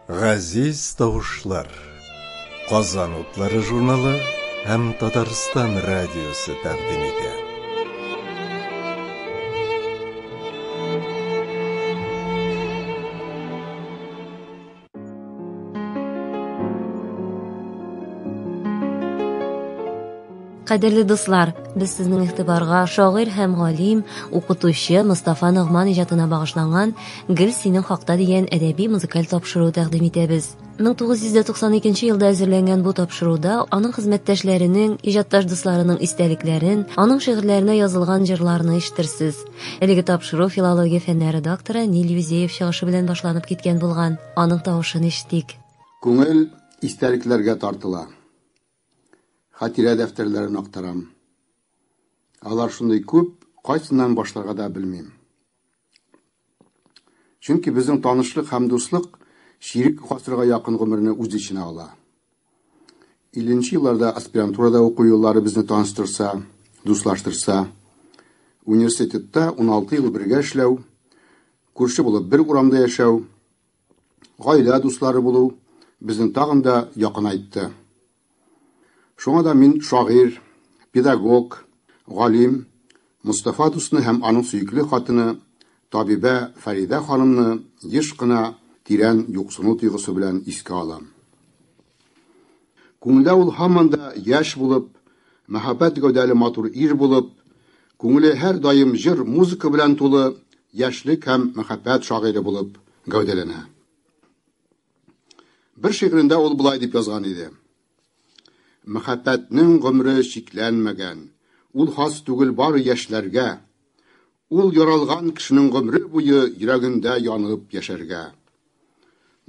Газиз тавышлар. Казан утлары журналы һәм Татарстан радиосы тәкъдим итә. Кадерле дуслар, без сезнең игътибарга шагыйрь һәм галим, укытучы Мостафа Ногман иҗатына багышланган Гел синең хакта дигән әдәби музыкаль тапшыру тәкъдим итәбез. 1992 елда әзерләнгән бу тапшыруда аның хезмәттәшләренең, иҗатташ дусларының истәлекләрен, аның шигырьләренә язылган җырларны ишетерсез. Әлеге тапшыру филология фәннәре докторы Нил Юзеев чыгышы белән башланып киткән булган. Аның тавышын ишетик. Күңел истәлекләргә тартыла. Хатирә дәфтәрләрен актарам. Алар шундый күп, кайсыннан башларга да белмим. Чөнки безнең танышлык һәм дуслык чирек гасырга якын гомерне үз эченә ала. 50 елларда аспирантурада уку еллары безне таныштырса, дуслаштырса, университетта 16 ел бергә эшләү, күрше булып бер урамда яшәү, гаилә дуслары булу безне тагын да якынайтты. Шуңа да мин шагыйрь, педагог, галим Мостафа дусны һәм аның сөекле хатыны табибә Фәридә ханымны еш кына тирән юксыну тойгысы белән искә алам. Күңелдә ул һаман да яшь булып, мәхәббәт гәүдәле матур ир булып, күңеле һәр даим җыр, музыка белән тулы яшьлек һәм мәхәббәт шагыйре булып гәүдәләнә. Бер шигырендә ул болай дип язган иде. Мәхәббәтнең гомре чикләнмәгән, ул хас түгел бары яшьләргә. Ул яралган кешенең гомре буе йөрәгендә янып яшәргә.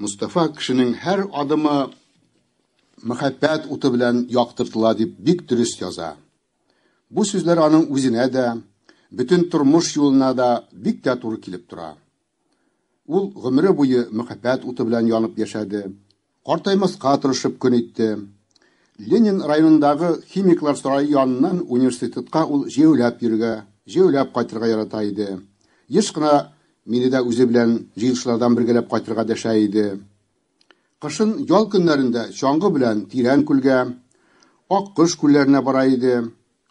Мостафа кешенең һәр адымы мәхәббәт уты белән яктыртыла дип бик дөрес яза. Бу сүзләр аның үзенә дә, бөтен тормыш юлына да бик тә туры килеп тора. Ул гомере буе мәхәббәт уты белән янып яшәде. Картаймаска тырышып көн итте. Ленин районындагы химиклар сарае яныннан университетка ул җәяүләп йөрергә, җәяүләп кайтырга ярата иде. Еш кына мине дә үзе белән җыелышлардан бергәләп кайтырга дәшә иде. Кышын ял көннәрендә чаңгы белән Тирән күлгә, Аккош күлләренә бара иде.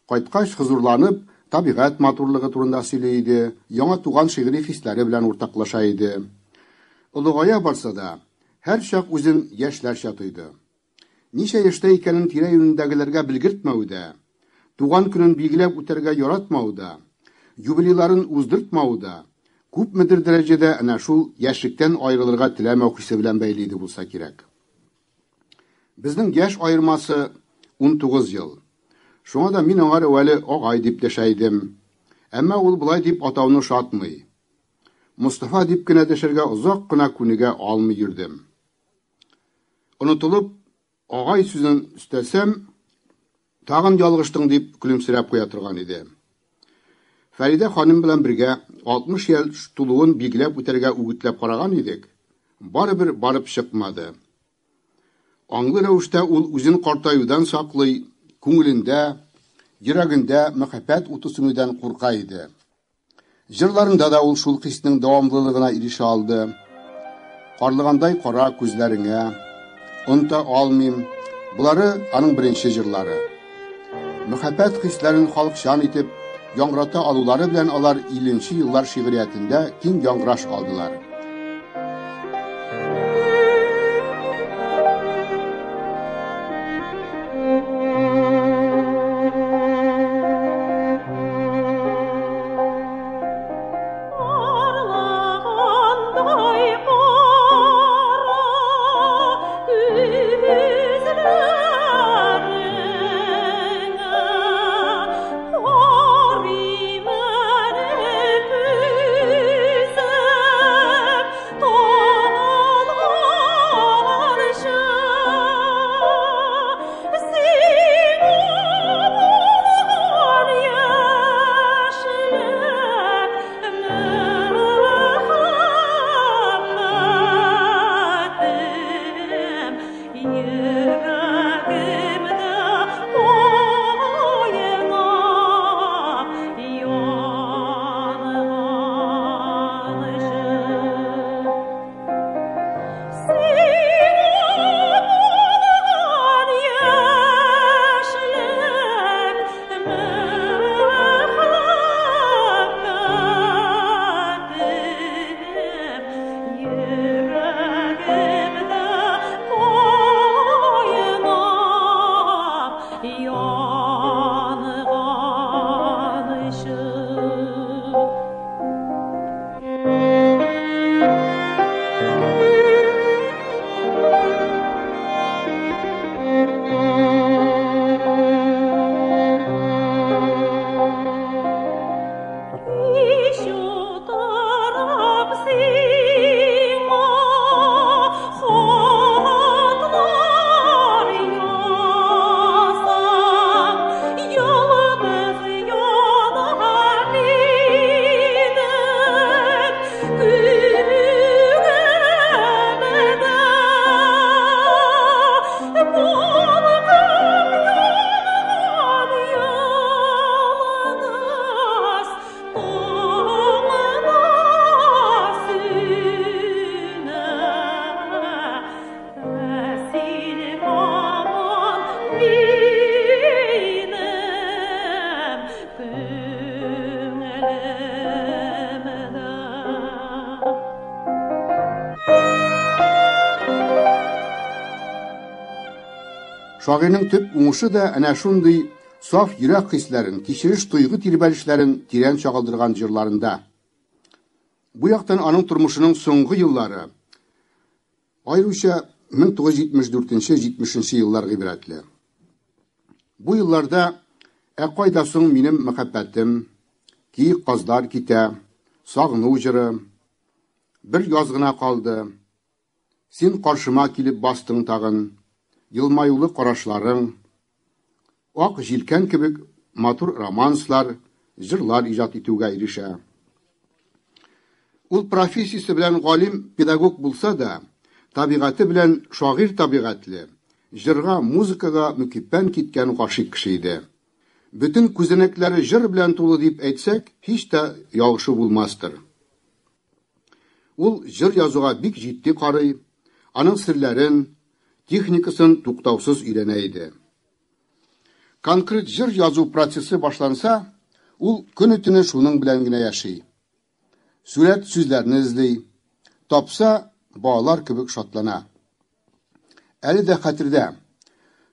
Кайткач, хозурланып, табигать матурлыгы турында сөйли иде, яңа туган шигъри хисләре белән уртаклаша иде. Олыгая барса да, һәрчак үзен яшьләрчә тойды. Ничә яшьтә икәнен тирә-юнендәгеләргә белгертмәве дә, туган көнен билгеләп үтәргә яратмавы да, юбилейларын уздыртмавы да күпмедер дәрәҗәдә әнә шул яшьлектән аерылырга теләмәү хисе белән бәйле иде булса кирәк. Безнең яшь аермасы 19 ел. Шуңа да мин аңар әүвәле агай дип дәшә идем. Әмма ул болай дип атауны ошатмый. Мостафа дип кенә дәшәргә озак кына күнегә алмый йөрдем. Онытылып, агай сүзен өстәсәм, тагын ялгыштың дип көлемсерәп куя торган иде. Фәридә ханым белән бергә 60 яшь тулуын билгеләп үтәргә үгетләп караган идек, барыбер барып чыкмады. Аңлы рәвештә ул үзен картаюдан саклый, күңелендә, йөрәгендә мәхәббәт уты сүнүдән курка иде. Җырларында да ул шул хиснең дәвамлылыгына ирешә алды. Карлыгандай кара күзләреңә, оныта алмыйм. Болары аның беренче җырлары. Мәхәббәт хисләрен халыкчан итеп яңгырата алулары белән алар 50 еллар шигъриятендә киң яңгыраш алдылар. Хыялымда. Шагыйрьнең төп уңышы да әнә шундый саф йөрәк хисләрен, кичереш-тойгы тирбәлешләрен тирән чагылдырган җырларында. Бу яктан аның тормышының соңгы еллары, аеруча 1974-70 еллар гыйбрәтле. Бу елларда Ә кайда соң минем мәхәббәтем, Киек казлар китә, Сагыну җыры, Бер яз гына калды, Син каршыма килеп бастың тагын, Елмаюлы карашларың, Ак җилкән кебек матур романслар, җырлар иҗат итүгә ирешә. Ул профессиясе белән галим-педагог булса да, табигате белән шагыйрь табигатьле, җырга, музыкага мөкиббән киткән гашыйк кеше иде. Бөтен күзәнәкләре җыр белән тулы дип әйтсәк, һич тә ялгышу булмастыр. Ул җыр язуга бик җитди карый, аның серләрен, техникасын туктаусыз өйрәнә иде. Конкрет җыр язу процессы башланса, ул көне-төне шуның белән генә яши. Сурәт сүзләрне эзли, тапса, балалар кебек шатлана. Әле дә хәтердә,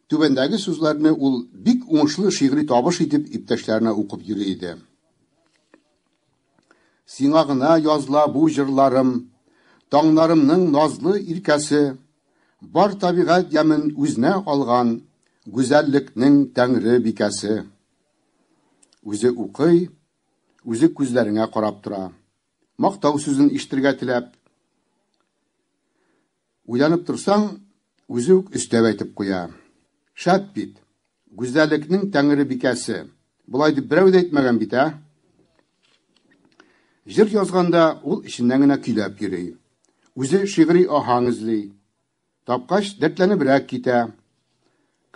түбәндәге сүзләрне ул бик уңышлы шигъри табыш итеп иптәшләренә укып йөри иде. Сиңа гына языла бу җырларым, Таңнарымның назлы иркәсе, Бар табигать ямен үзенә алган Гүзәллекнең тәңре бикәсе. Үзе укый, үзе күзләреңә карап тора. Мактау сүзен ишетергә теләп. Уйланып торсаң, үзе үк өстәп әйтеп куя. Шәп бит! Гүзәллекнең тәңре бикәсе. Болай дип берәү дә әйтмәгән бит, ә? Җыр язганда ул эченнән генә көйләп йөри. Үзе шигъри аһәң эзли. Тапкач, дәртләнебрәк китә.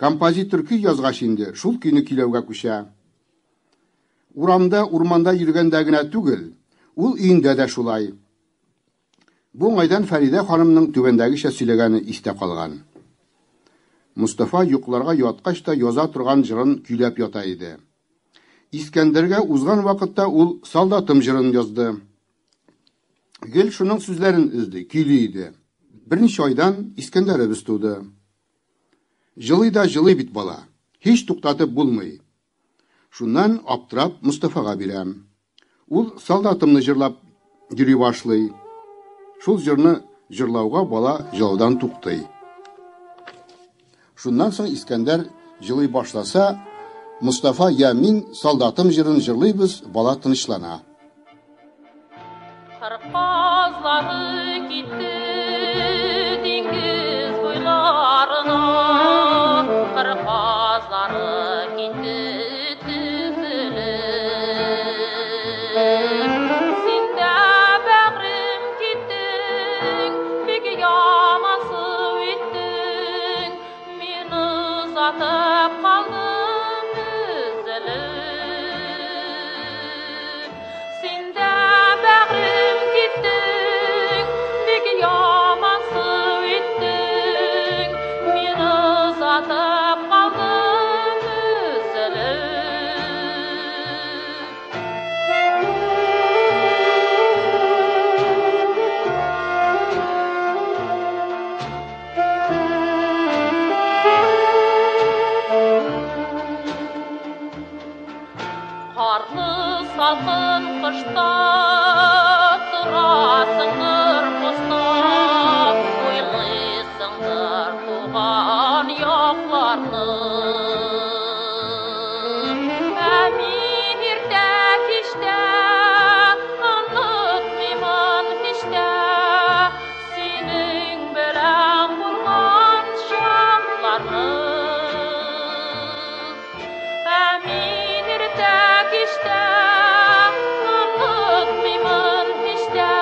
Композитор көй язгач инде, шул көйне көйләүгә күчә. Урамда, урманда йөргәндә генә түгел, ул өендә дә шулай. Бу уңайдан Фәридә ханымның түбәндәгечә сөйләгәне истә калган. Мостафа йокларга яткач та яза торган җырын көйләп ята иде. Искәндәргә узган вакытта ул Солдатым җырын язды. Гел шуның сүзләрен эзли, көйли иде. Берничә айдан Искәндәребез туды. Җылый да җылый бит бала. Һич туктатып булмый. Шуннан аптырап Мостафага бирәм. Ул солдатымны җырлап йөри башлый. Шул җырны җырлауга бала җылаудан туктый. Шуннан соң Искәндәр җылый башласа, Мостафа я мин солдатым җырын җырлыйбыз, бала тынычлана. Кыр казлары китте диңгез буйларына, кыр казлары китте тезелеп. Син дә бәгърем киттең, бик ямансу иттең, мине озатып калдың өзелеп. Син дә бәгърем киттең, бик ямансу иттең, мине озатып калдың өзелеп. Карлы салкын кышта торасыңдыр поста, уйлыйсыңдыр туган якларны. Ә мин иртә кичтә онытмыймын һич тә синең белән булган чакларны. Ә мин иртә кичтә онытмыймын һич тә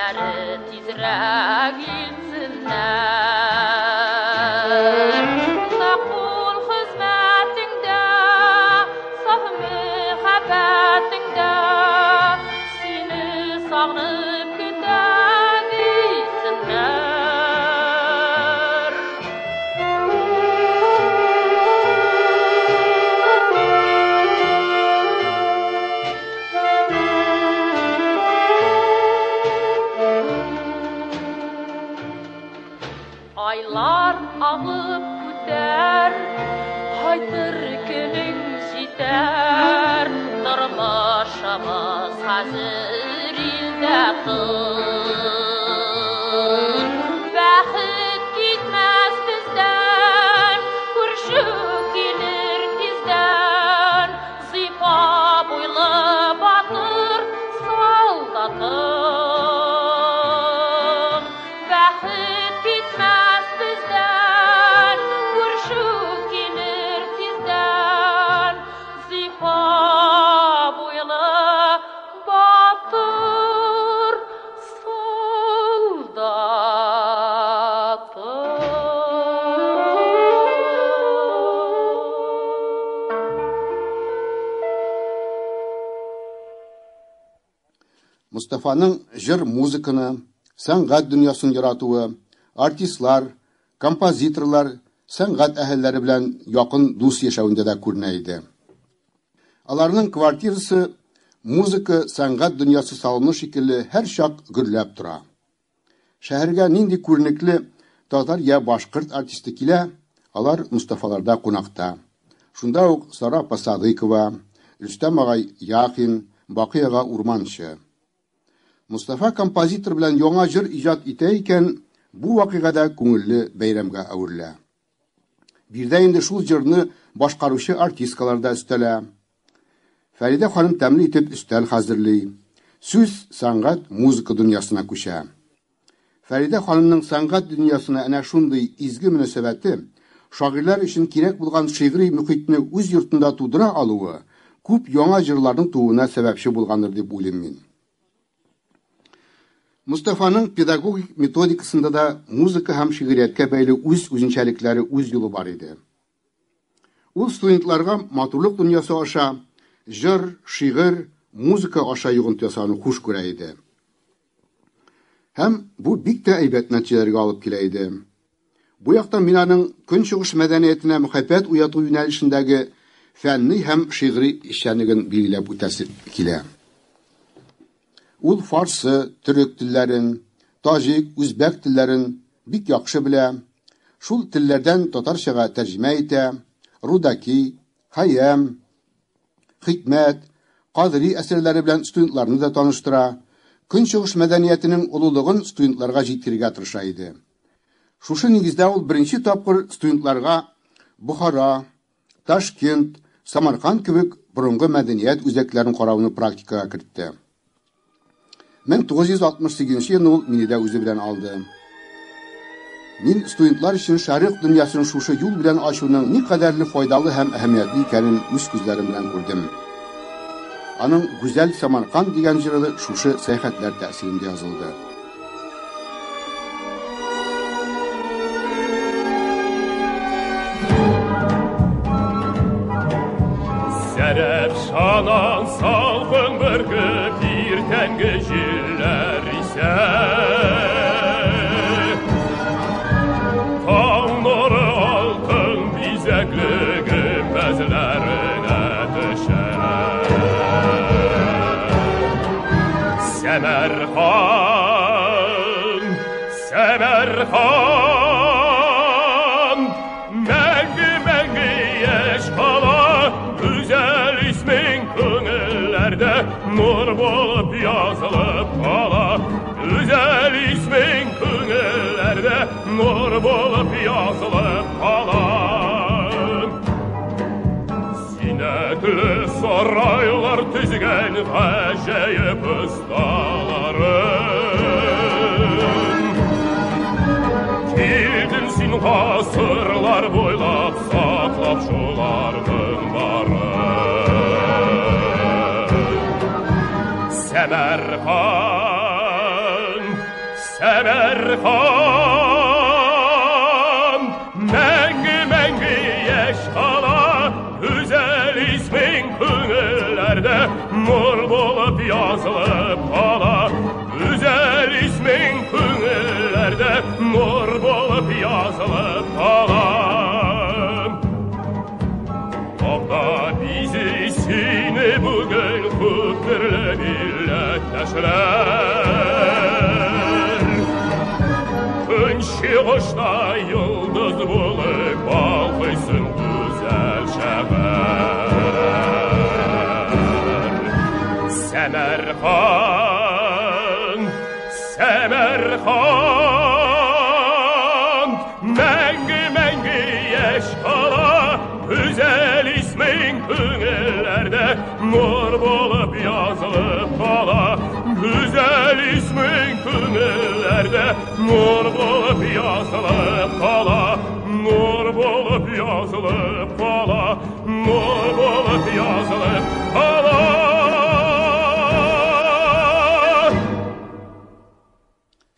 Көннәре тизрәк илтсеннәр. Нык бул хезмәтеңдә, саф мәхәббәтеңдә, сине сагынып көтә дисеннәр. Айлар агып үтәр, кайтыр көнең җитәр. Тормышыбыз хәзер илдә тын. Бәхет китмәс бездән, күрше килер тиздән. Зифа буйлы батыр солдатым. Бәхет китмәс бездән, күрше килер тиздән. Зифа буйлы батыр солдатым. Мостафаның җыр-музыканы, сәнгать дөньясын яратуы, артистлар, композиторлар, сәнгать әһелләре белән якын дус яшәвендә дә күренә иде. Аларның квартирасы музыка, сәнгать дөньясы салоны шикелле һәрчак гөрләп тора. Шәһәргә нинди күренекле татар я башкорт артисты килә, алар Мостафаларда кунакта. Шунда ук Сара апа Садыйкова, Рөстәм агай Яхин, Бакый ага Урманчы. Мостафа композитор белән яңа җыр иҗат итә икән, бу вакыйга да күңелле бәйрәмгә әверелә. Биредә инде шул җырны башкаручы артисткалар да өстәлә. Фәридә ханым тәмле итеп өстәл хәзерли. Сүз сәнгать, музыка дөньясына күчә. Фәридә ханымның сәнгать дөньясына әнә шундый изге мөнәсәбәте, шагыйрьләр өчен кирәк булган шигъри мөхитне үз йортында тудыра алуы күп яңа җырларның тууына сәбәпче булгандыр дип уйлыйм мин. Мостафаның педагогик методикасында да музыка һәм шигърияткә бәйле үз үзенчәлекләре, үз юлы бар иде. Ул студентларга матурлык дөньясы аша, җыр, шигырь, музыка аша йогынты ясауны хуш күрә иде. Һәм бу бик тә әйбәт нәтиҗәләргә алып килә иде. Бу яктан мин аның Көнчыгыш мәдәниятенә мәхәббәт уяту юнәлешендәге фәнни һәм шигъри эшчәнлеген билгеләп үтәсе килә. Ул фарсы, төрек телләрен, таҗик, үзбәк телләрен бик яхшы белә, шул телләрдән татарчага тәрҗемә итә, Рудаки, Хәйям, Хикмәт, Кадри әсәрләре белән студентларны да таныштыра, Көнчыгыш мәдәниятенең олылыгын студентларга җиткерергә тырыша иде. Шушы нигездә ул беренче тапкыр студентларга Бохара, Ташкент, Самарканд кебек борынгы мәдәният үзәкләрен карауны практикага кертте. 1968 елны ул мине дә үзе белән алды. Мин студентлар өчен шәрык дөньясын шушы юл белән ачуның никадәрле файдалы һәм әһәмиятле икәнен үз күзләрем белән күрдем. Аның Гүзәл Самарканд дигән җыры шушы сәяхәтләр тәэсирендә язылды. Сәрәпшанан салкын бөркеп иртәнге җилләр исә. Таң нуры алтын бизәкле гөмбәзләренә төшә. Сәмәрхан, Сәмәрхан, мәңге мәңге яшь кала, гүзәл исмең күңелләрдә нур булып язылып кала. Гүзәл исмең күңелләрдә нур булып язылып кала. Зиннәтле сарайлар төзегән гаҗәеп осталарым. Килдең син гасырлар буйлап саклап шуларның барын. Сәмәрхан, Сәмәрхан мәңге мәңге яшь кала Гүзәл исмең күңелләрдә нур булып язылып кала Гүзәл исмең күңелләрдә нур булып язылып кала Тагда бизи сине бүген күптөрле милләттәшләр Көнчыгышта йолдыз булып балкыйсың гүзәл шәһәр Сәмәрхан Сәмәрхан Мәңге мәңге яшь кала Гүзәл исмең күңелләрдә нур булып язылып кала Гүзәл исмең күңелләрдә нур булып язылып кала Нур булып язылып кала Нур булып язылып кала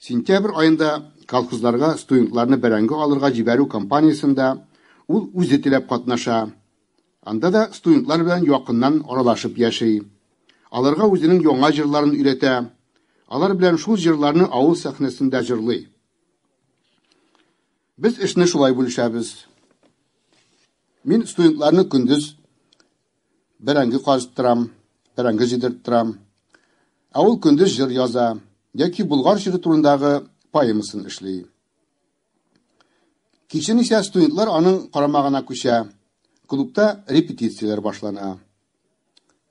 Сентябрь аенда колхозларга студентларны бәрәңге алырга җибәрү кампаниясендә ул үзе теләп катнаша. Анда да студентлар белән якыннан аралашып яши. Аларга үзенең яңа җырларын өйрәтә. Алар белән шул җырларны авыл сәхнәсендә җырлый. Без эшне шулай бүлешәбез. Мин студентларны көндез бәрәңге казыттырам, бәрәңге җыйдырттырам. Ә ул көндез җыр яза яки Болгар җыры турындагы поэмасын эшли. Кичен исә студентлар аның карамагына күчә. Клубта репетицияләр башлана.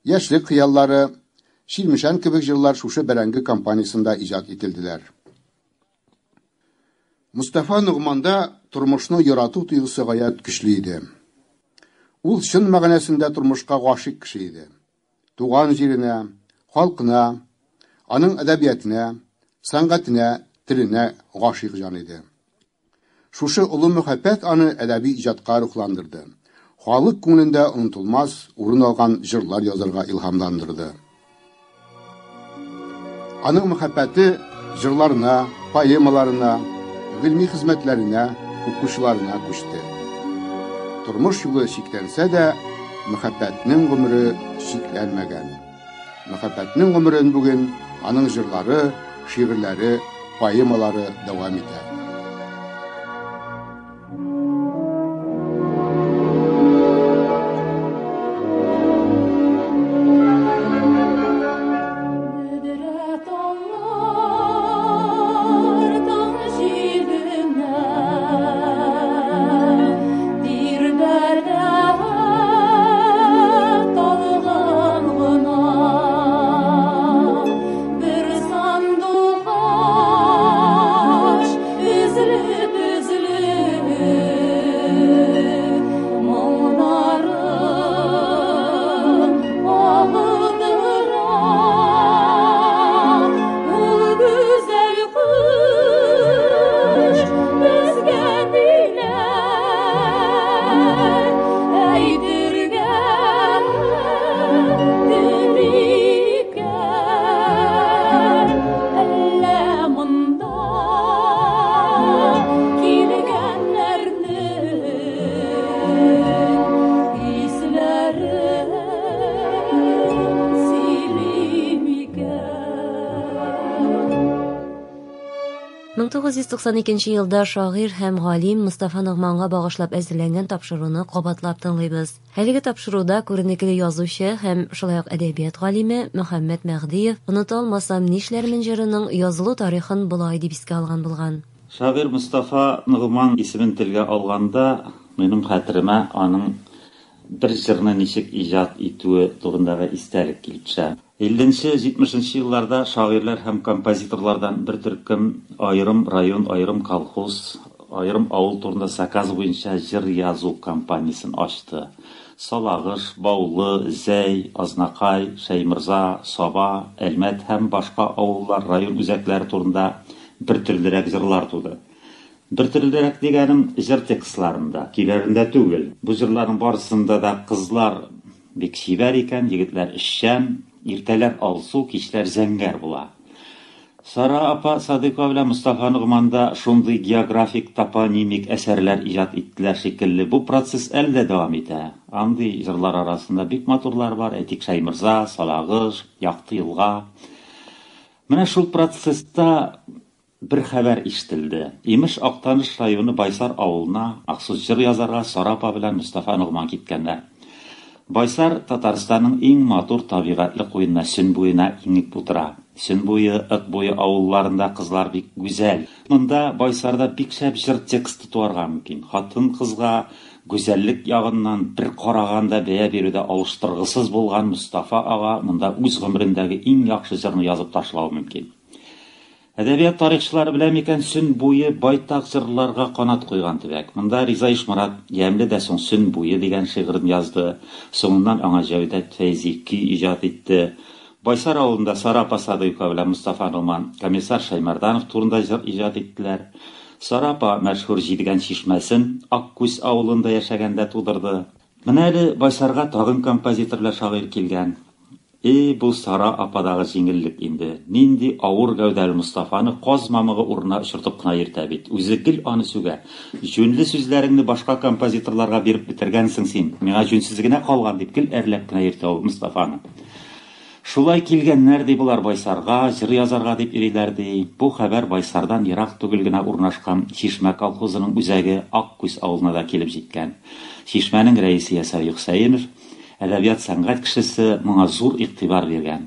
Яшьлек хыяллары, Чирмешән кебек җырлар шушы бәрәңге кампаниясендә иҗат ителделәр. Мостафа Ногманда тормышны ярату тойгысы гаять көчле иде. Ул чын мәгънәсендә тормышка гашыйк кеше иде. Туган җиренә, халкына, аның әдәбиятына, сәнгатенә, теленә гашыйк җан иде. Шушы олы мәхәббәт аны әдәби иҗатка рухландырды, халык күңелендә онытылмас урын алган җырлар язарга илһамландырды. Аның мәхәббәте җырларына, поэмаларына, гыйльми хезмәтләренә, укучыларына күчте. Тормыш юлы чикләнсә дә, мәхәббәтнең гомере чикләнмәгән. Мәхәббәтнең гомерен бүген аның җырлары, шигырьләре, поэмалары дәвам итә. Бөдрә таллар таң җиленә Тирбәлә талгын гына. Бер сандугач өзелеп-өзелеп моңнарын агылдыра. Ул гүзәл кош безгә ниләр әйтергә тели икән? Әллә монда килгәннәрнең хисләрен сөйли микән? 1992 елда шагыйрь һәм галим Мостафа Ногманга багышлап әзерләнгән тапшыруны кабатлап тыңлыйбыз. Әлеге тапшыруда күренекле язучы һәм шулай ук әдәбият галиме Мөхәммәт Мәһдиев Оныта алмасам нишләрмен җырының язылу тарихын болай дип искә алган булган. Шагыйрь Мостафа Ногман исемен телгә алганда, минем хәтеремә аның бер җырны ничек иҗат итүе турындагы истәлек килеп төшә. 50-70 елларда шагыйрьләр һәм композиторлардан бер төркем аерым район, аерым колхоз, аерым авыл турында заказ буенча җыр язу кампаниясен ачты. Салагыш, Баулы, Зәй, Азнакай, Шәйморза, Саба, Әлмәт һәм башка авыллар, район үзәкләре турында бер төрлерәк җырлар туды. Бер төрлерәк дигәнем җыр текстларында, көйләрендә түгел. Бу җырларның барысында да кызлар бик чибәр икән, егетләр эшчән, иртәләр алсу, кичләр зәңгәр була. Сара апа Садыйкова белән Мостафа Ногман да шундый географик, топонимик әсәрләр иҗат иттеләр шикелле. Бу процесс әле дә дәвам итә. Андый җырлар арасында бик матурлар бар, әйтик, Шәйморза, Салагыш, Якты елга. Менә шул процесста бер хәбәр ишетелде. Имеш, Актаныш районы Байсар авылына махсус җыр язарга Сара апа белән Мостафа Ногман киткәннәр. Байсар Татарстанның иң матур табигатьле куенына Сөн буена иңеп утыра. Сөн буе, Ык буе авылларында кызлар бик гүзәл. Монда Байсарда бик шәп җыр тексты туарга мөмкин. Хатын-кызга гүзәллек ягыннан бер караганда бәя бирүдә алыштыргысыз булган Мостафа ага монда үз гомерендәге иң яхшы җырны язып ташлавы мөмкин. Әдәбият тарихчылары белә микән, Сөн буе байтак җырларга канат куйган төбәк. Монда Риза Ишморат Ямьле дә соң Сөн буе дигән шигырен язды. Соңыннан аңа Җәүдәт Фәйзи көй иҗат итте. Байсар авылында Сара апа Садыйкова белән Мостафа Ногман комиссар Шәймәрданов турында җыр иҗат иттеләр. Сара апа мәшһүр Җидегән чишмәсен Аккүз авылында яшәгәндә тудырды. Менә әле Байсарга тагын композитор белән шагыйрь килгән. И, бу Сара ападагы җиңеллек инде! Нинди авыр гәүдәле Мостафаны каз мамыгы урынына очыртып кына йөртә бит. Үзе гел аны сүгә. Җүнле сүзләреңне башка композиторларга биреп бетергәнсең син, миңа җүнсезе генә калган, дип гел әрләп кенә йөртә ул Мостафаны. Шулай килгәннәр, ди, болар Байсарга, җыр язарга дип йөриләр, ди. Бу хәбәр Байсардан ерак түгел генә урнашкан Чишмә колхозының үзәге Аккүз авылына да килеп җиткән. Чишмәнең рәисе Ясәви Хөсәенов, Әдәбият-сәнгать кешесе моңа зур игътибар биргән.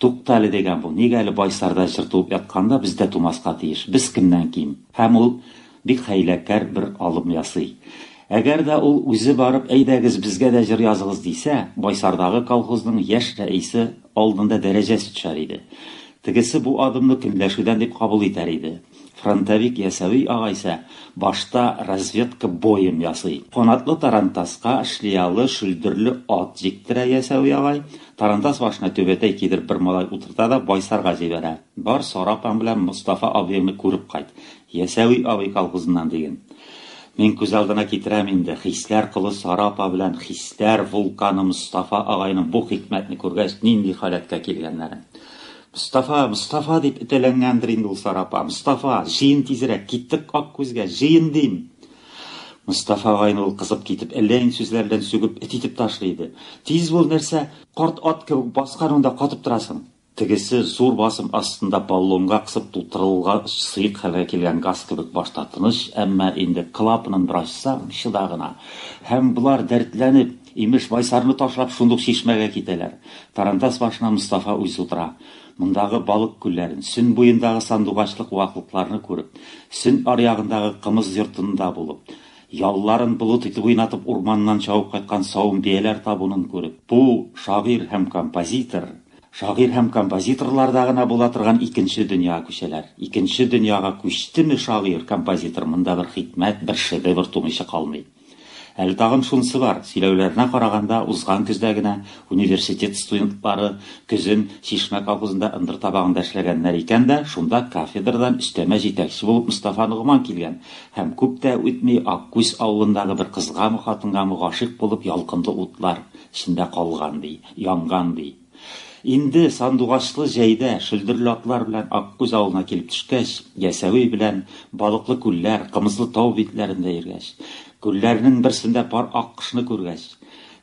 Тукта әле, дигән бу, нигә әле Байсарда җыр туып ятканда бездә тумаска тиеш? Без кемнән ким? Һәм ул бик хәйләкәр бер алым ясый. Әгәр дә ул үзе барып, әйдәгез, безгә дә җыр языгыз дисә, Байсардагы колхозның яшь рәисе алдында дәрәҗәсе төшәр иде. Тегесе бу адымны көнләшүдән дип кабул итәр иде. Фронтовик Ясәви ага исә башта разведка боем ясый. Канатлы тарантаска шлиялы шөлдерле ат җиктерә Ясәви агай. Тарантас башына түбәтәй кидереп бер малай утырта да Байсарга җибәрә. Бар, Сара апаң белән Мостафа абыеңны күреп кайт. Ясәви абый колхозыннан диген. Мин күз алдына китерәм инде, хисләр колы Сара апа белән хисләр вулканы Мостафа агайның бу хикмәтне күргәч нинди халәткә килгәннәрен. Мостафа, Мостафа, дип өтәләнгәндер инде ул Сара апа. Мостафа, җыен тизрәк, киттек Аккүзгә, җыен дим! Мостафа агайны ул кызып китеп, әллә нинди сүзләр белән сүгеп, эт итеп ташлый иде. Тиз бул, нәрсә, карт ат кебек баскан унда катып торасың? Тегесе зур басым астында баллонга кысып тутырылгач сыек хәлгә килгән газ кебек башта тыныч, әмма инде клапанын бер ачсаң, чыда гына. Һәм болар дәртләнеп, Имеш, Байсарны ташлап, шундук чишмәгә китәләр. Тарантас башына Мостафа үзе утыра. Мондагы балык күлләрен, Сөн буендагы сандугачлы куаклыкларны күреп, Сөн аръягындагы кымыз йортында булып, ялларын болыт итеп уйнатып урманнан чабып кайткан савым бияләр табунын күреп, бу шагыйрь һәм композитор, шагыйрь һәм композиторларда гына була торган икенче дөньяга күчәләр. Икенче дөньяга күчтеме шагыйрь, композитор, монда бер хикмәт, бер шедевр тумыйча калмый. Әле тагын шунысы бар, сөйләүләренә караганда, узган көздә генә университет студентлары көзен Чишмә колхозында ындыр табагында эшләгәннәр икән дә, шунда кафедрадан өстәмә җитәкче булып Мостафа Ногман килгән һәм күп тә үтми Аккүз авылындагы бер кызгамы, хатынгамы гашыйк булып ялкынлы утлар эчендә калган, ди, янган, ди. Инде сандугачлы җәйдә шөлдерле атлар белән Аккүз авылына килеп төшкәч, Ясәви белән балыклы күлләр, кымызлы тау битләрендә йөргәч, күлләрнең берсендә пар аккошны күргәч,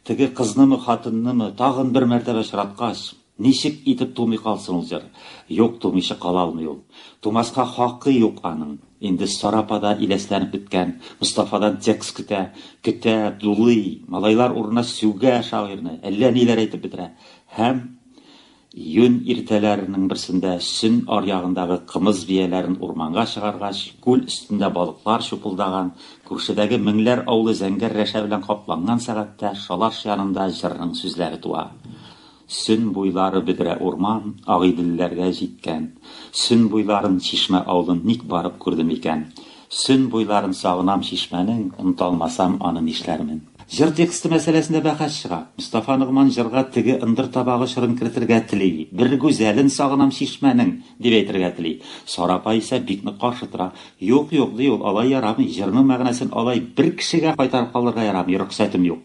теге кызнымы, хатыннымы тагын бер мәртәбә очраткач, ничек итеп тумый калсын ул җыр? Юк, тумыйча кала алмый ул. Тумаска хакы юк аның. Инде Сара апа да иләсләнеп беткән, Мостафадан текст көтә, көтә, дулый, малайлар урынына сүгә шагыйрьне, әллә ниләр әйтеп бетерә. Һәм июнь иртәләренең берсендә Сөн аръягындагы кымыз бияләрен урманга чыгаргач, күл өстендә балыклар чупылдаган, күршедәге меңләр аулы зәңгәр рәшә белән капланган сәгатьтә шалаш янында җырның сүзләре туа. Сөн буйлары бөдрә урман, Агыйделләргә җиткән. Сөн буйларын, Чишмә авылын Ник барып күрдем икән? Сөн буйларын сагынам Чишмәнең, Оныталмасам аны нишләрмен? Җыр тексты мәсьәләсендә бәхәс чыга. Мостафа Ногман җырга теге ындыр табагы чорын кертергә тели. Бер гүзәлен сагынам Чишмәнең, дип әйтергә тели. Сара апа исә бик нык каршы тора. Юк, юк, ди ул, алай ярамый, җырның мәгънәсен алай бер кешегә кайтарып калырга ярамый, рөхсәтем юк.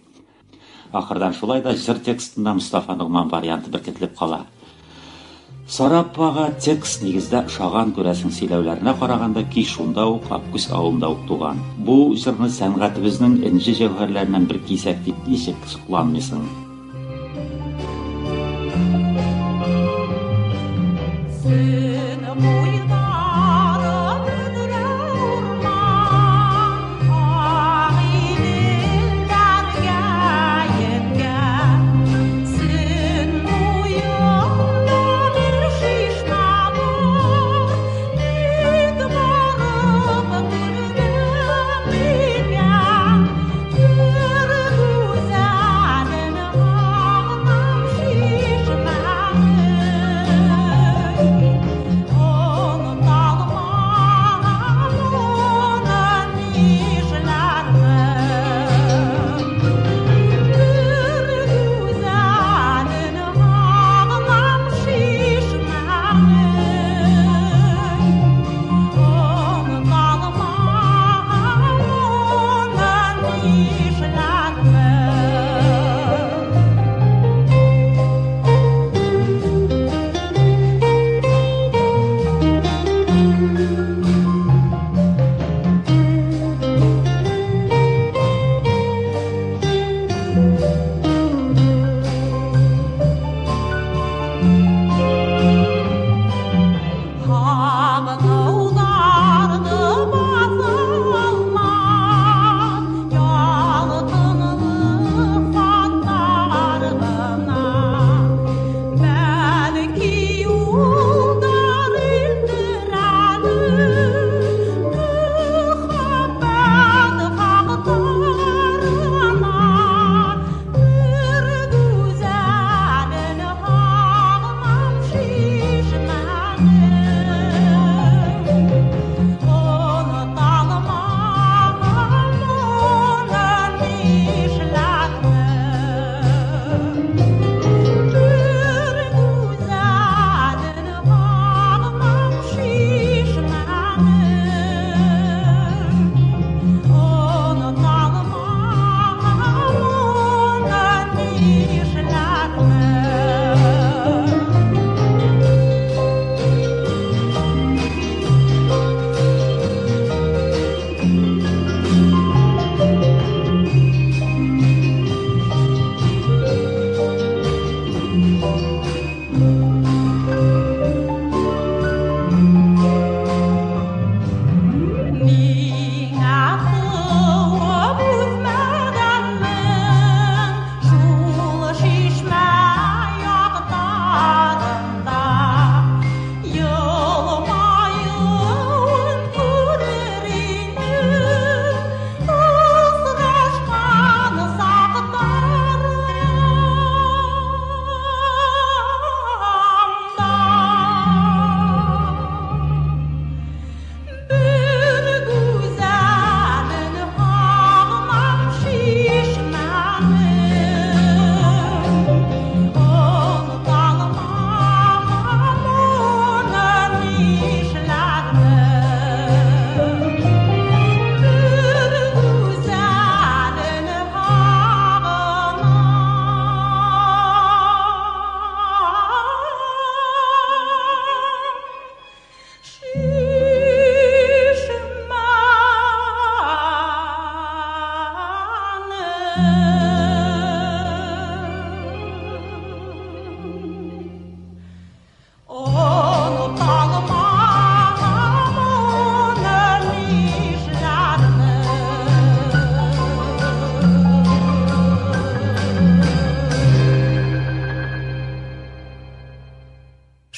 Ахырдан шулай да җыр текстында Мостафа Ногман варианты беркетелеп кала. Сара апага текст нигездә ошаган күрәсең, сөйләүләренә караганда, көй шунда ук, Аккүз авылында ук туган. Бу җырны сәнгатебезнең энҗе җәүһәрләреннән бер кисәк дип ничек сокланмыйсың?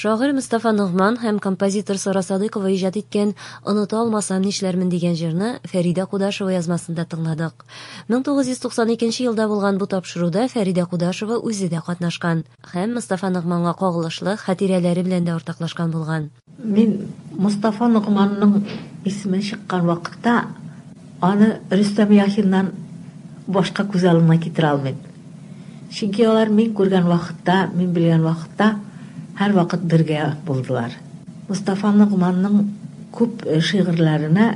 Шагыйрь Мостафа Ногман һәм композитор Сара Садыйкова иҗат иткән Оныта алмасам нишләрмен дигән җырны Фәридә Кудашева язмасында тыңладык. 1992 елда булган бу тапшыруда Фәридә Кудашева үзе дә катнашкан һәм Мостафа Ногманга кагылышлы хатирәләре белән дә уртаклашкан булган. Мин Мостафа Ногманның исеме чыккан вакытта аны Рөстәм Яхиннан башка күз алдына китерә алмыйм. Чөнки алар мин күргән вакытта, мин белгән вакытта һәрвакыт бергә булдылар. Мостафа Ногманның күп шигырьләренә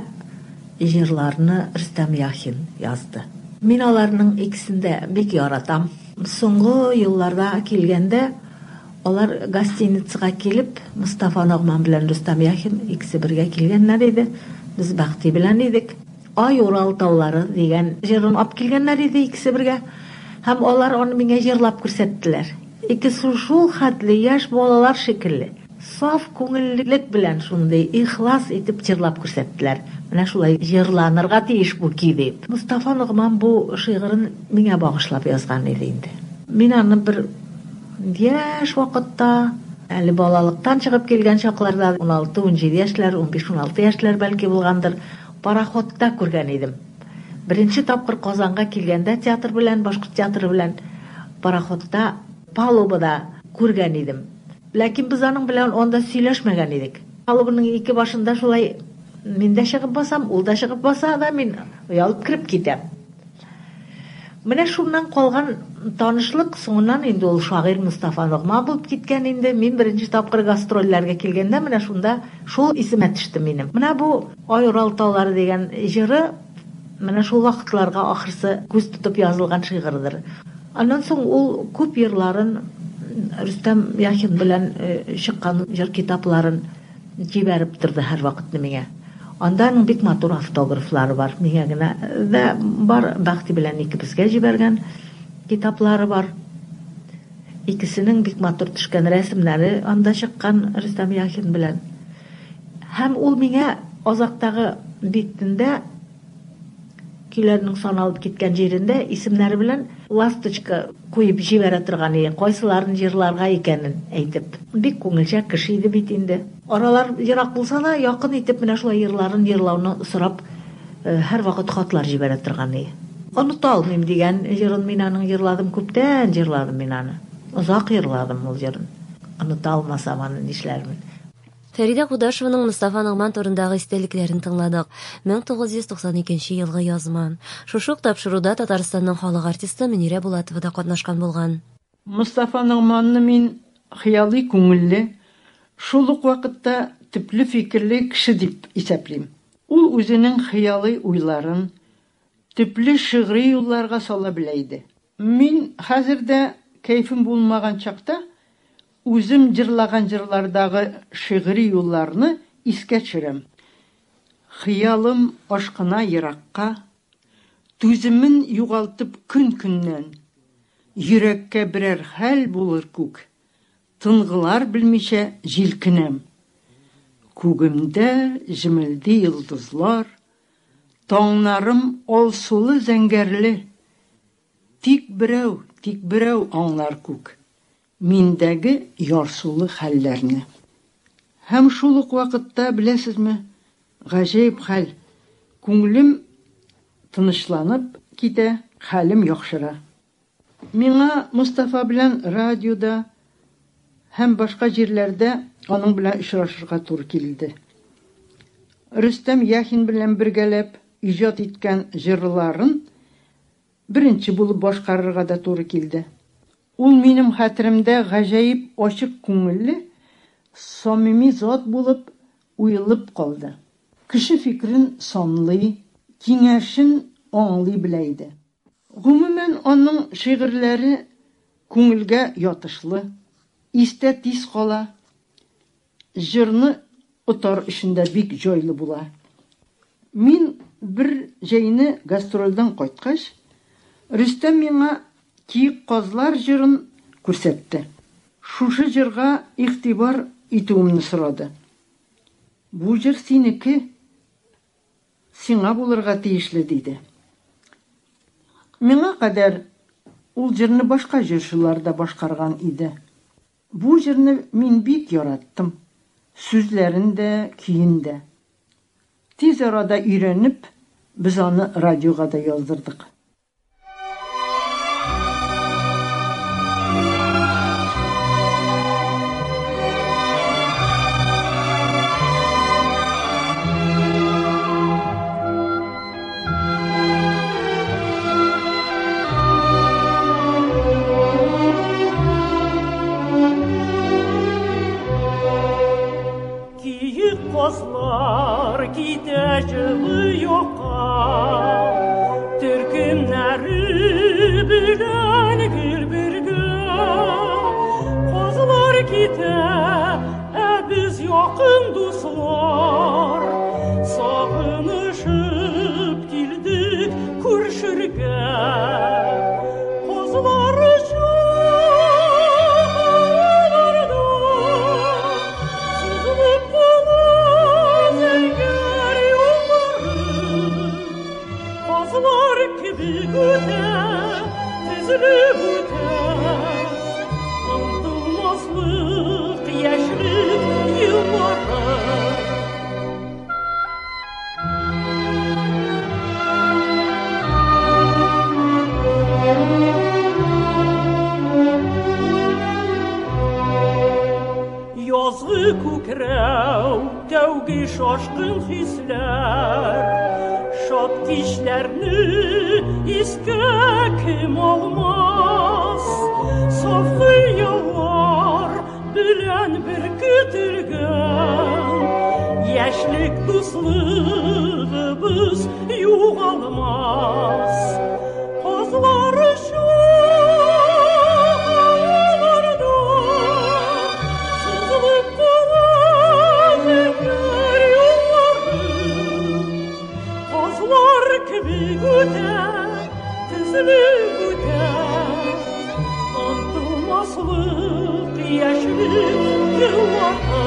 җырларны Рөстәм Яхин язды. Мин аларның икесен дә бик яратам. Соңгы елларда килгәндә, Алар гостиницага килеп, Мостафа Ногман белән Рөстәм Яхин икесе бергә килгәннәр иде. Без Бәхти белән идек. Ай Урал таулары дигән җырын алып килгәннәр иде икесе бергә. Һәм алар аны миңа җырлап күрсәттеләр. Икесе шул хәтле яшь балалар шикелле, саф күңеллелек белән шундый ихлас итеп җырлап күрсәттеләр. Менә шулай җырланырга тиеш бу көй дип. Мостафа Ногман бу шигырен миңа багышлап язган иде инде. Мин аны бер яшь вакытта, әле балалыктан чыгып килгән чакларда, 16-17 яшьләр, 15-16 яшьләр бәлки булгандыр, пароходта күргән идем. Беренче тапкыр Казанга килгәндә театр белән, башкорт театры белән пароходта, палубада күргән идем. Ләкин без аның белән анда сөйләшмәгән идек. Палубаның ике башында шулай мин дә чыгып басам, ул да чыгып баса да, мин оялып кереп китәм. Менә шуннан калган танышлык, соңыннан инде ул шагыйрь Мостафа Ногман булып киткән инде. Мин беренче тапкыр гастрольләргә килгәндә менә шунда шул исемә төште минем. Менә бу Ай Урал таулары дигән җыры менә шул вакытларга ахрысы күз тотып язылган шигырьдер. Аннан соң ул күп йырларын Рөстәм Яхин белән чыккан җыр китапларын җибәреп торды һәрвакытны миңа. Анда аның бик матур автографлары бар. Миңа генә дә бар, Бәхти белән икебезгә җибәргән китаплары бар. Икесенең бик матур төшкән рәсемнәре анда чыккан Рөстәм Яхин белән. Һәм ул миңа азактагы битендә көйләрнең саналып киткән җирендә исемнәре белән ласточка куеп җибәрә торган иде, кайсыларын җырларга икәнен әйтеп. Бик күңелчәк кеше иде бит инде. Аралар ерак булса да, якын итеп менә шулай йырларын йырлауны сорап, һәрвакыт хатлар җибәрә торган иде. Оныта алмыйм дигән җырын мин аның йырладым, күптән җырладым мин аны. Озак йырладым ул җырын. Оныта алмасам аны нишләрмен. Фәридә Кудашеваның Мостафа Ногман турындагы истәлекләрен тыңладык. 1992 елгы язма. Шушы ук тапшыруда Татарстанның халык артисты Мөнирә Булатова да катнашкан булган. Мостафа Ногманны мин хыялый күңелле, шул ук вакытта төпле фикерле кеше дип исәплим. Ул үзенең хыялый уйларын төпле шигъри юлларга сала белә иде. Мин хәзер дә кәефем булмаган чакта үзем җырлаган җырлардагы шигъри юлларны искә төшерәм. Хыялым ашкына еракка, түземен югалтып көн-көннән. Йөрәккә берәр хәл булыр күк, тынгылар белмичә җилкенәм. Күгемдә җемелди йолдызлар, таңнарым алсулы зәңгәрле. Тик берәү, тик берәү аңлар күк, миндәге ярсулы хәлләрне. Һәм шул ук вакытта, беләсезме, гаҗәеп хәл, күңелем тынычланып китә, хәлем яхшыра. Миңа Мостафа белән радиода һәм башка җирләрдә аның белән очрашырга туры килде. Рөстәм Яхин белән бергәләп иҗат иткән җырларын беренче булып башкарырга да туры килде. Ул минем хәтеремдә гаҗәеп ачык күңелле, самими зат булып уелып калды. Кеше фикерен санлый, киңәшен аңлый белә иде. Гомумән, аның шигырьләре күңелгә ятышлы, истә тиз кала, җырны отар өчен дә бик җайлы була. Мин бер җәйне гастрольдән кайткач, Рөстәм миңа Киек казлар җырын күрсәтте. Шушы җырга игътибар итүемне сорады. Бу җыр синеке, сиңа булырга тиешле, диде. Миңа кадәр ул җырны башка җырчылар да башкарган иде. Бу җырны мин бик яраттым, сүзләрен дә, көен дә. Тиз арада өйрәнеп, без аны радиога да яздырдык. Киек казлар китә җылы якка, төркемнәре белән гел бергә. Казлар китә, ә без якын дуслар сагынышып килдек күрешергә. Казлар оча һаваларда, сузылып кала зәңгәр юллары. Казлар кебек үтә, тезелеп үтә, онытылмаслык яшьлек еллары. Язгы күкрәү, тәүге шашкын хисләр, шат кичләрне искә кем алмас? Саф хыяллар белән беркетелгән яшьлек дуслыгыбыз югалмас. Казлар оча һаваларда, сузылып кала зәңгәр юллары. Казлар кебек үтә, тезелеп үтә, онытылмаслык яшьлек еллары.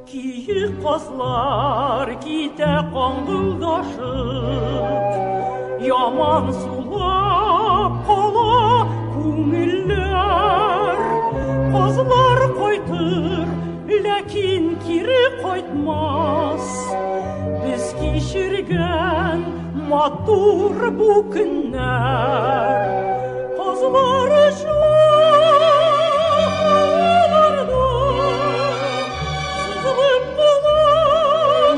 Киек казлар китә каңгылдашып, яман сулап кала күңелләр. Казлар кайтыр, ләкин кире кайтмас. Без кичергән матур бу көннәр. Казлар оча һаваларда, сузылып кала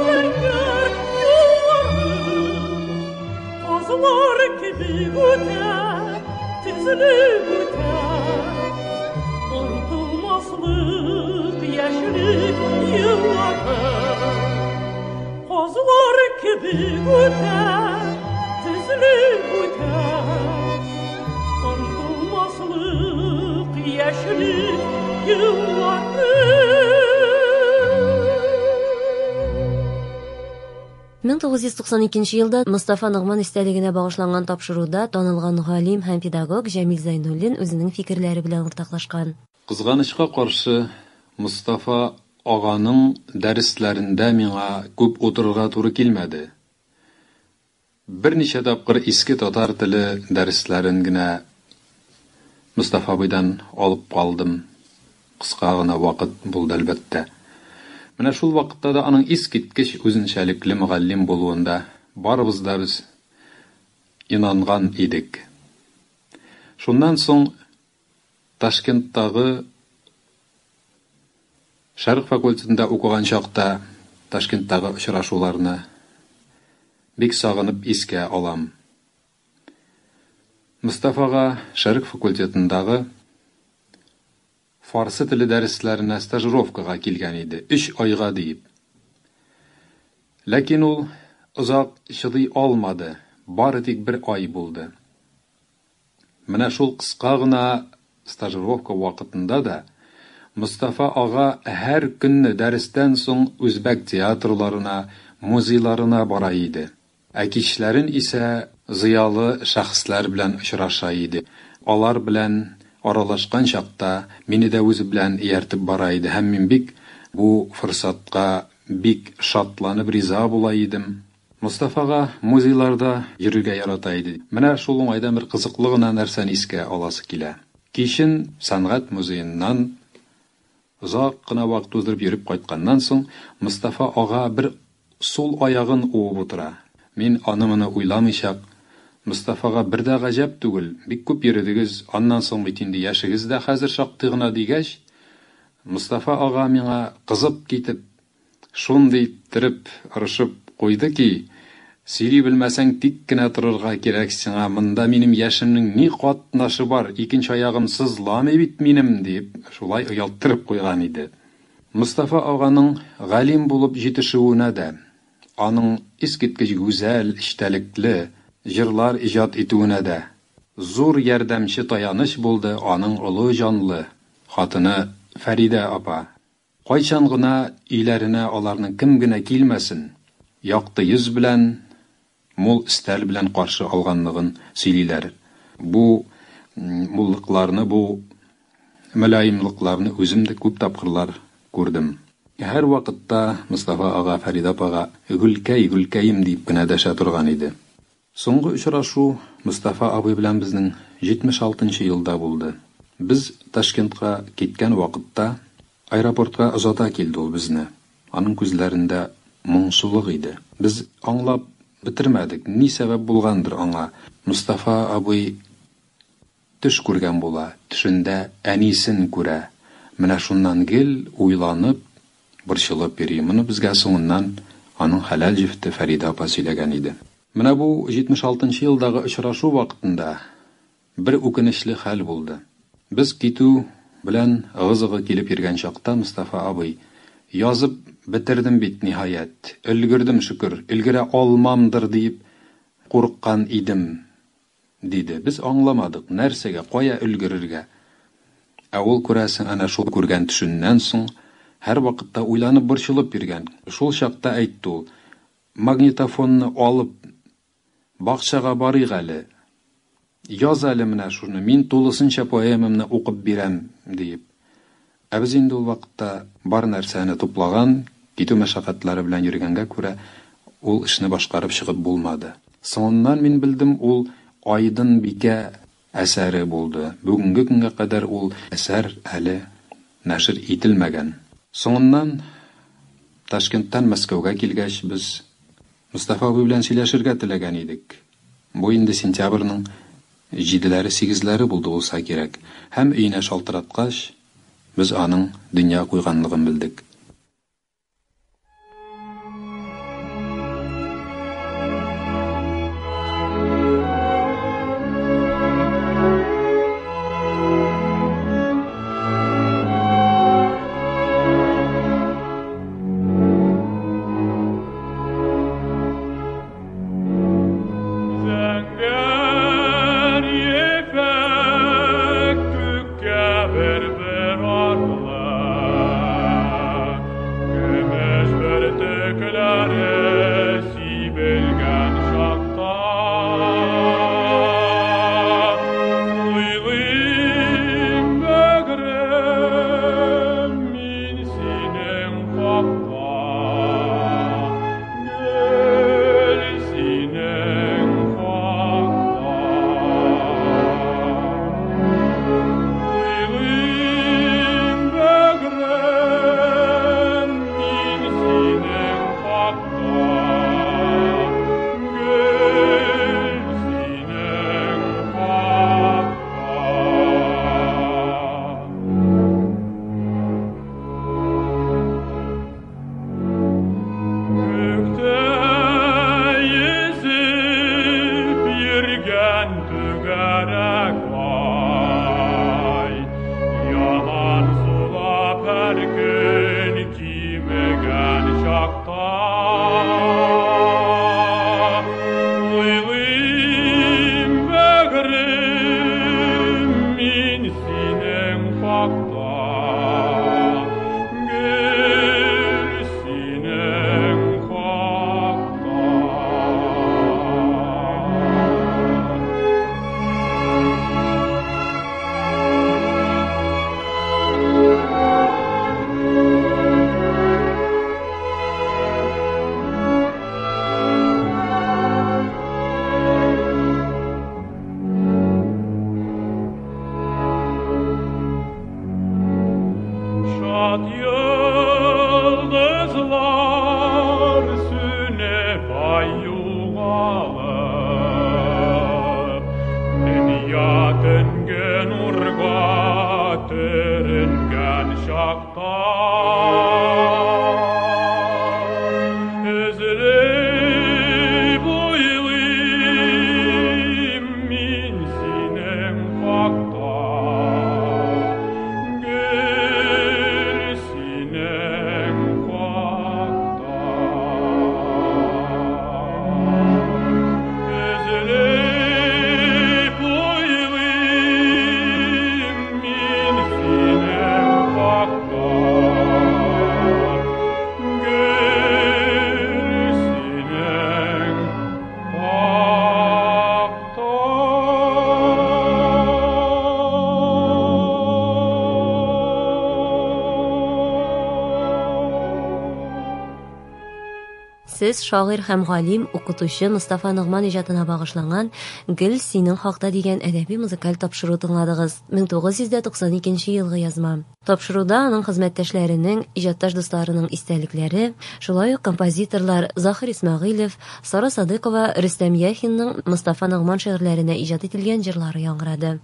зәңгәр юллары. Казлар кебек үтә, тезелеп үтә, онытылмаслык яшьлек еллары. Казлар кебек үтә, тезелеп үтә, онытылмаслык яшьлек еллары. 1992 елда Мостафа Ногман истәлегенә багышланган тапшыруда танылган галим һәм педагог Җәмил Зәйнуллин үзенең фикерләре белән уртаклашкан. Кызганычка каршы, Мостафа аганың дәресләрендә миңа күп утырырга туры килмәде. Берничә тапкыр иске татар теле дәресләрен генә Мостафа абыйдан алып калдым. Кыска гына вакыт булды, әлбәттә. Менә шул вакытта да аның искиткеч үзенчәлекле мөгаллим булуында барыбыз да без инанган идек. Шуннан соң Ташкенттагы Шәрык факультетында укыган чакта Ташкенттагы очрашуларны бик сагынып искә алам. Мостафага Шәрык факультетындагы фарсы теле дәресләренә стажировкага килгән иде, 3 айга диеп. Ләкин ул озак чыдый алмады, бары тик 1 ай булды. Менә шул кыска гына стажировка вакытында да Мостафа ага һәр көнне дәрестән соң үзбәк театрларына, музейларына бара иде. Ә кичләрен исә зыялы шәхесләр белән очраша иде. Алар белән аралашкан чакта мине дә үзе белән ияртеп бара иде. Һәм мин бик бу форсатка бик шатланып риза була идем. Мостафага музейларда йөрергә ярата иде. Менә шул уңайдан бер кызыклы гына нәрсәне искә аласы килә. Кичен сәнгать музееннан озак кына вакыт уздырып йөреп кайтканнан соң Мостафа ага бер сул аягын уып утыра. Мин аны-моны уйламыйчак, Мостафага бер дә гаҗәп түгел, бик күп йөрдегез, аннан соң бит инде яшегез дә хәзер шактый гына дигәч, Мостафа ага миңа кызып китеп, шундый иттереп ырышып куйды ки, сөйли белмәсәң тик кенә торырга кирәк сиңа, монда минем яшемнең ни катнашы бар, икенче аягым сызламый бит минем, дип шулай оялттырып куйган иде. Мостафа аганың галим булып җитешүенә дә, аның искиткеч гүзәл эчтәлекле җырлар иҗат итүенә дә зур ярдәмче таяныч булды аның олы җанлы хатыны Фәридә апа. Кайчан гына өйләренә аларның кем генә килмәсен, якты йөз белән, мул өстәл белән каршы алганлыгын сөйлиләр. Бу муллыкларны, бу мөлаемлыкларны үзем дә күп тапкырлар күрдем. Һәрвакытта Мостафа ага Фәридә апага Гөлкәй, Гөлкәем дип кенә дәшә торган иде. Соңгы очрашу Мостафа абый белән безнең 76 нчы елда булды. Без Ташкентка киткән вакытта аэропортка озата килде ул безне. Аның күзләрендә моңсулык иде. Без аңлап бетермәдек, ни сәбәп булгандыр аңа. Мостафа абый төш күргән була, төшендә әнисен күрә. Менә шуннан гел уйланып, борчылып йөри. Моны безгә соңыннан аның хәләл җефете Фәридә апа сөйләгән иде. Менә бу 76 нчы елдагы очрашу вакытында бер үкенечле хәл булды. Без китү белән ыгы-зыгы килеп йөргән чакта Мостафа абый, Язып бетердем бит, ниһаять, өлгердем, шөкер, өлгерә алмамдыр диеп курыккан идем, диде. Без аңламадык, нәрсәгә, кая өлгерергә? Ә ул, күрәсең, әнә шул күргән төшеннән соң һәрвакытта уйланып-борчылып йөргән. Шул чакта әйтте ул, Магнитофонны алып, бакчага барыйк әле. Яз әле менә шуны, мин тулысынча поэмамны укып бирәм, диеп. Ә без инде ул вакытта бар нәрсәне туплаган, китү мәшәкатьләре белән йөргәнгә күрә, ул эшне башкарып чыгып булмады. Соңыннан мин белдем, ул Айдын бикә әсәре булды. Бүгенге көнгә кадәр ул әсәр әле нәшер ителмәгән. Соңыннан Ташкенттан Мәскәүгә килгәч, без Мостафа абый белән сөйләшергә теләгән идек. Бу инде сентябрьнең җиделәре-сигезләре булды булса кирәк. Һәм өенә шалтыраткач, без аның дөнья куйганлыгын белдек. Зәңгәр ефәк күккә бер-бер артлы. Сез шагыйрь һәм галим, укытучы Мостафа Ногман иҗатына багышланган Гел синең хакта дигән әдәби-музыкаль тапшыру тыңладыгыз. 1992 елгы язма. Тапшыруда аның хезмәттәшләренең, иҗатташ дусларының истәлекләре, шулай ук композиторлар Заһир Исмәгыйлев, Сара Садыйкова, Рөстәм Яхинның Мостафа Ногман шигырьләренә иҗат ителгән җырлары яңгырады.